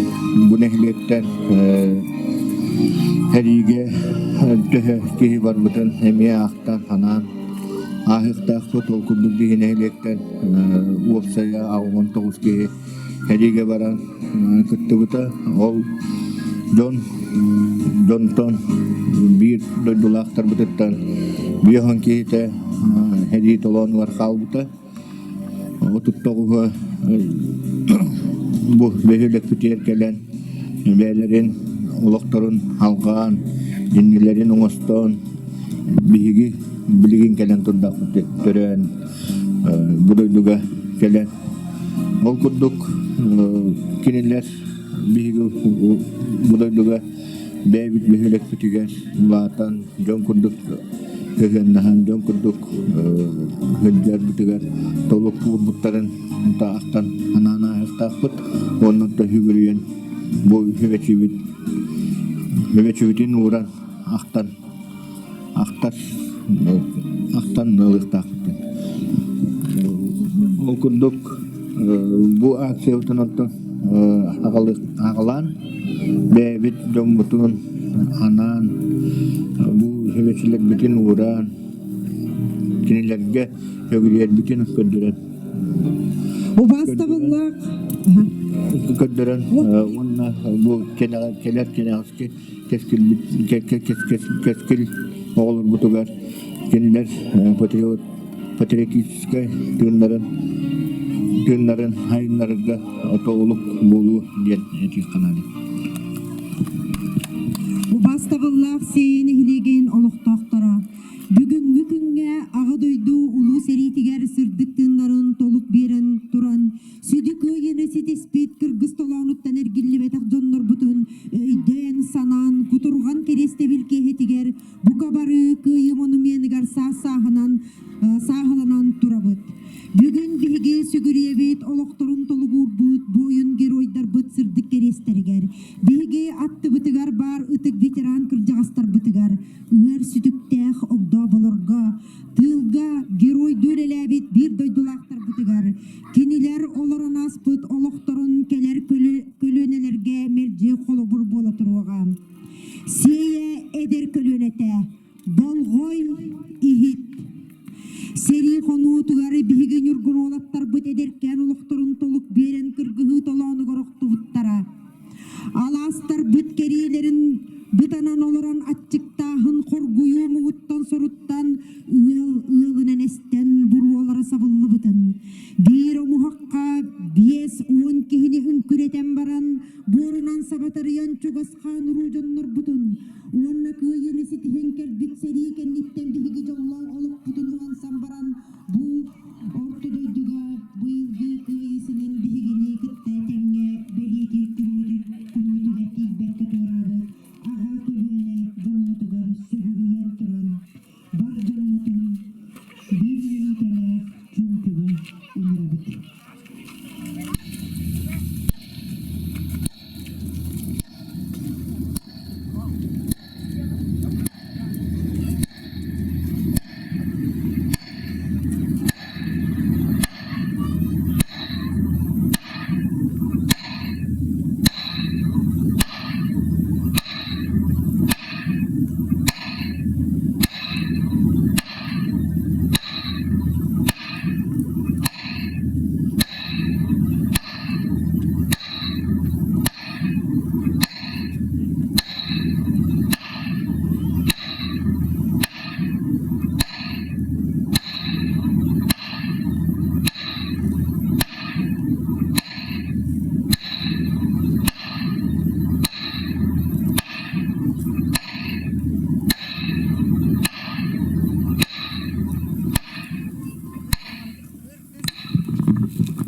бу нэһилиэктэн сэриигэ төһө киһи барбытын эмиэ ахтан, санаан ааһыахтаахпыт. Ол курдук биһи нэһилиэктэн уопсайа 69 киһи сэриигэ баран кыттыбыта. Ол дьон дьонтон биир дойдулаахтарбытыттан 50 киһитэ сэрии толоонугар хаалбыта. 39-а бу бөһүөлэкпитигэр кэлэн бэйэлэрин олохторун алҕаан, иннилэрин оҥостон биһиги билигин кэлэн турдахпыт төрөөн бу дойдуга кэлэн Ол курдук кинилэр биһиги бу дойдуга бэйэбит бөһүөлэкпитигэр улаатан дьон курдук сыһыаннаһан дьон курдук сылдьарбытыгар толук уурбуттарын ахтан анаан ааһыахтаахпыт уонна сүгүрүйэн бу үбэчибит үбэчибитин ууран ахтан ахтар ахтан ылыахтаахпыт Ол курдук бу акциябытын оттон аҕалаан бэйэбит дьоммутун анаан бу үбэчилэрбитин уураан кинилэргэ сүгүрүйэрбитин көрдөрөн Убаастабыллаах көрдөрөн уонна бу кэлэр кэнэҕэски кэскилбит кэскил оҕолорбутугар кинилэр патриот патриотическай тыыннарын тыыннарын айыннарарга отоолук буолуо диэн этиэххэ наада. Убаастабыллаах Сиэйэ нэһилиэгин олохтоохторо, бүгүҥҥү күҥҥэ Аҕа дойду Улуу сэриитигэр сырдык тыыннарын толук биэрэн туран Сүдү кыайыыны ситиспит кыргыс толоонуттан эргиллибэтэх дьоннорбутун өйдөөн-санаан, кутурҕан кэриэстэбил киэһэтигэр бука бары Кыайыы монуменыгар саас-сааһынан сааһыланан турабыт. Бүгүн биһиги сүгүрүйэбит олохторун толугуурбут буойун геройдарбыт сырдык кэриэстэригэр, биһиги аттыбытыгар баар ытык ветеран кырдьаҕастарбытыгар ыар сүтүктээх огдооболорго, тыылга геройдуу үлэлээбит биир дойдулаахтарбытыгар Кинилэр олорон ааспыт олохторун кэлэр көлүөнэлэргэ мэлдьи холобур буола туруоҕа. Сиэйэ эдэр көлүөнэтэ болҕой иһит. Сэрии хонуутугар биһиги ньургун уолаттарбыт эдэркээн олохторун толук биэрэн кыргыһыы толоонугар охтубуттара. Алаастарбыт кэриэлэрин Бытанан олорон аччыктааһын хоргуйуу муҥуттан соруттан ыал ыалынан эстэн буруолара сабыллыбытын, биир омуһахха 50 киһини үҥкүрэтэн баран буорунан сабатарыйан чугас хаан уруу дьоннорбутун уонна кыайыыны ситиһэн кэлбит сэрии кэнниттэн биһиги дьоллоох олохпутун уһансан баран бу орто дойдуга быйылгы кыайыысынан биһигини кытта тэҥҥэ бэлиэтиир күммүтүн күммүтүгэр тиийбэккэ туораабыт аҕа көлүөнэ дьоммутугар сүгүрүйэн туран бар дьоммутун биир мүнүүтэлээх чуумпуга ыҥырабыт.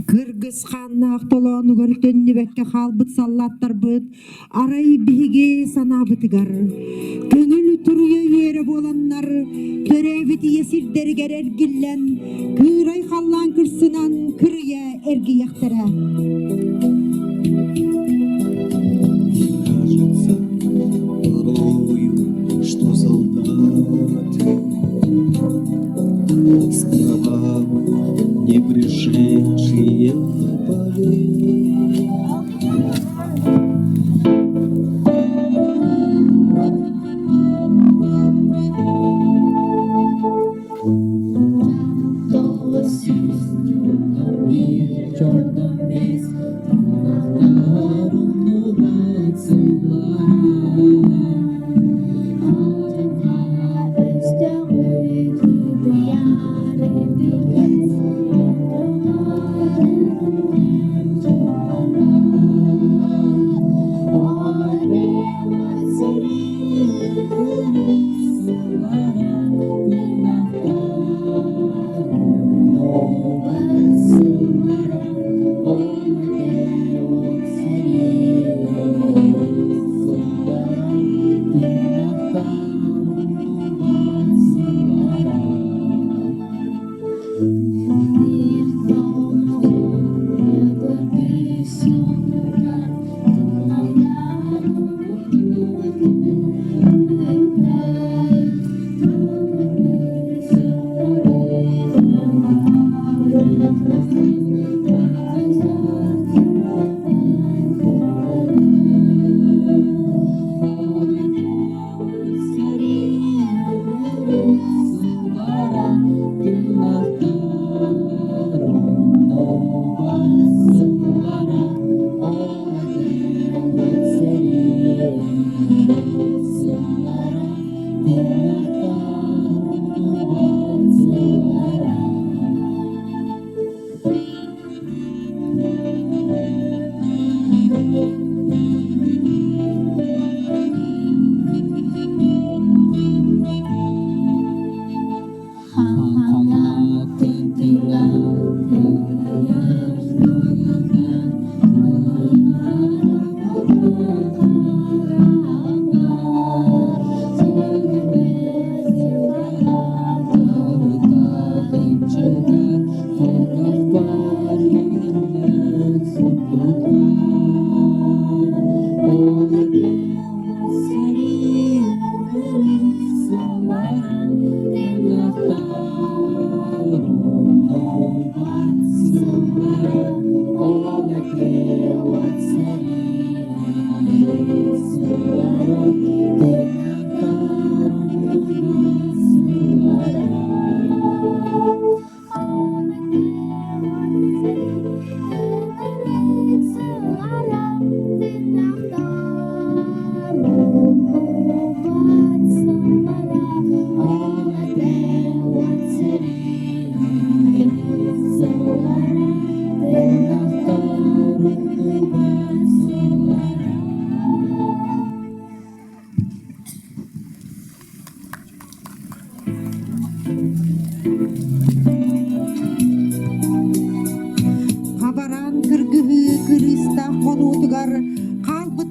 Кыргыс хааннаах толоонугар төннүбэккэ хаалбыт саллааттарбыт арай биһиги санаабытыгар көҥүл туруйа үөрэ буоланнар төрөөбүт ийэ сирдэригэр эргиллэн кыырай халлаан кырсынан кырыйа эргийэхтэрэ. Кажется, порою, что солдаты с кровавых не пришедшие полей.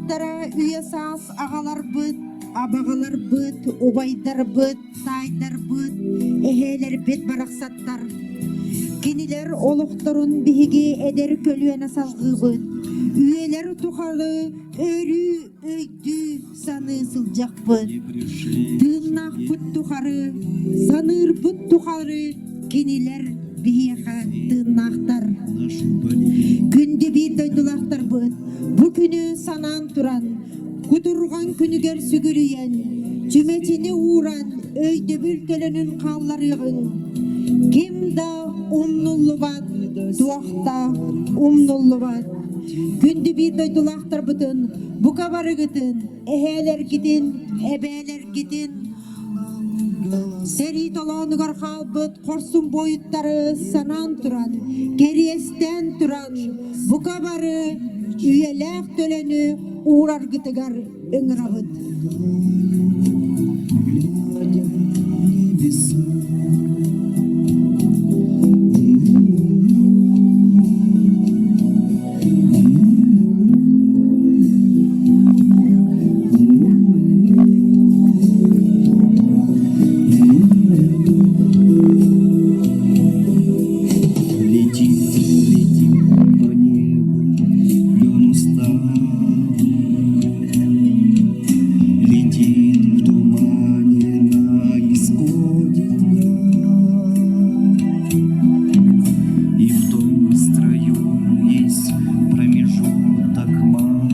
буойуттара үйэ саас аҕаларбыт, абаҕаларбыт, убайдарбыт, таайдарбыт, эһээлэрбит барахсаттар. Кинилэр олохторун биһиги эдэр көлүөнэ салҕыыбыт, үйэлэр тухары өрүү өйдүү саныы сылдьахпыт. Тыыннаахпыт тухары, саныырбыт тухары кинилэр биһиэхэ тыыннаахтар. Күндү биир дойдулаахтарбыт бу күнү санаан туран, кутурҕан күнүгэр сүгүрүйэн, чүмэчини ууран өйдөбүл төлөнүн хаалларыаҕыҥ. Ким да умнуллубат, туох да умнуллубат. Күндү биир дойдулаахтарбытын бука барыгытын, эһээлэргитин, эбээлэргитин сэрии толоонугар хаалбыт хорсун буойуттары санаан туран, кэриэстээн туран, бука бары үйэлээх төлөнү уураргытыгар ыҥырабыт. Летит, летит по небу, лен усталый, Летит в тумане на исходе дня. И в том строю есть промежуток малый.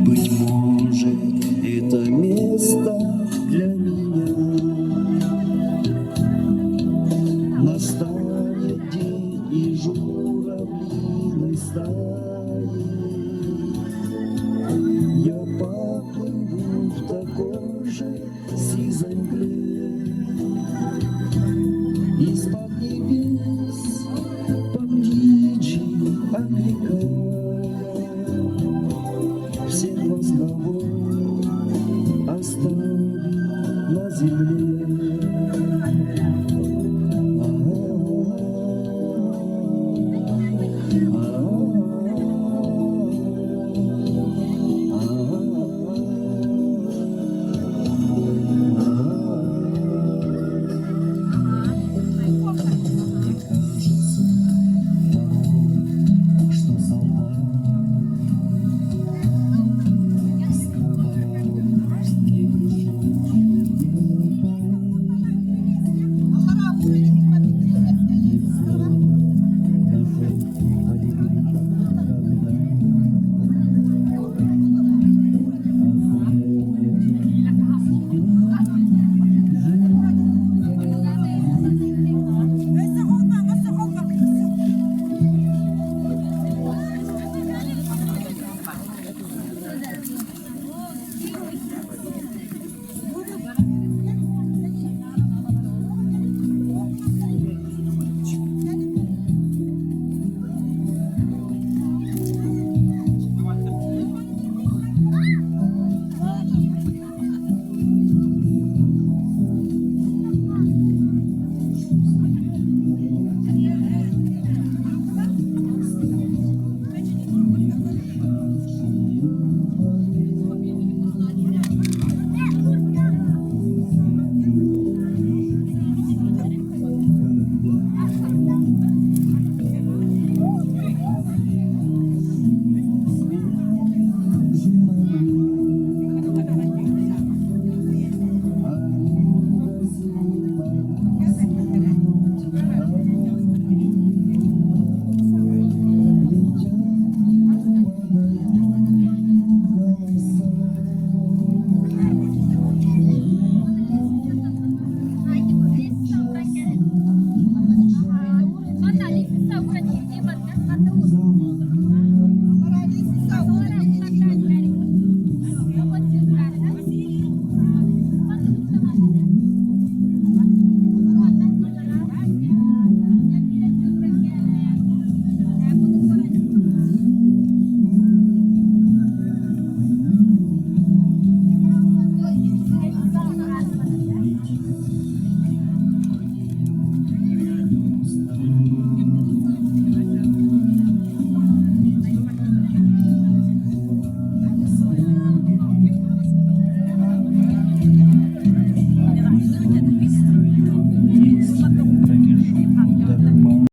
Быть может, это место для меня. Настанет день и журавлиной стаей Я поплыву в такой же сизой мгле. Из-под небес по птичьи окликая Всех вас, кого оставил.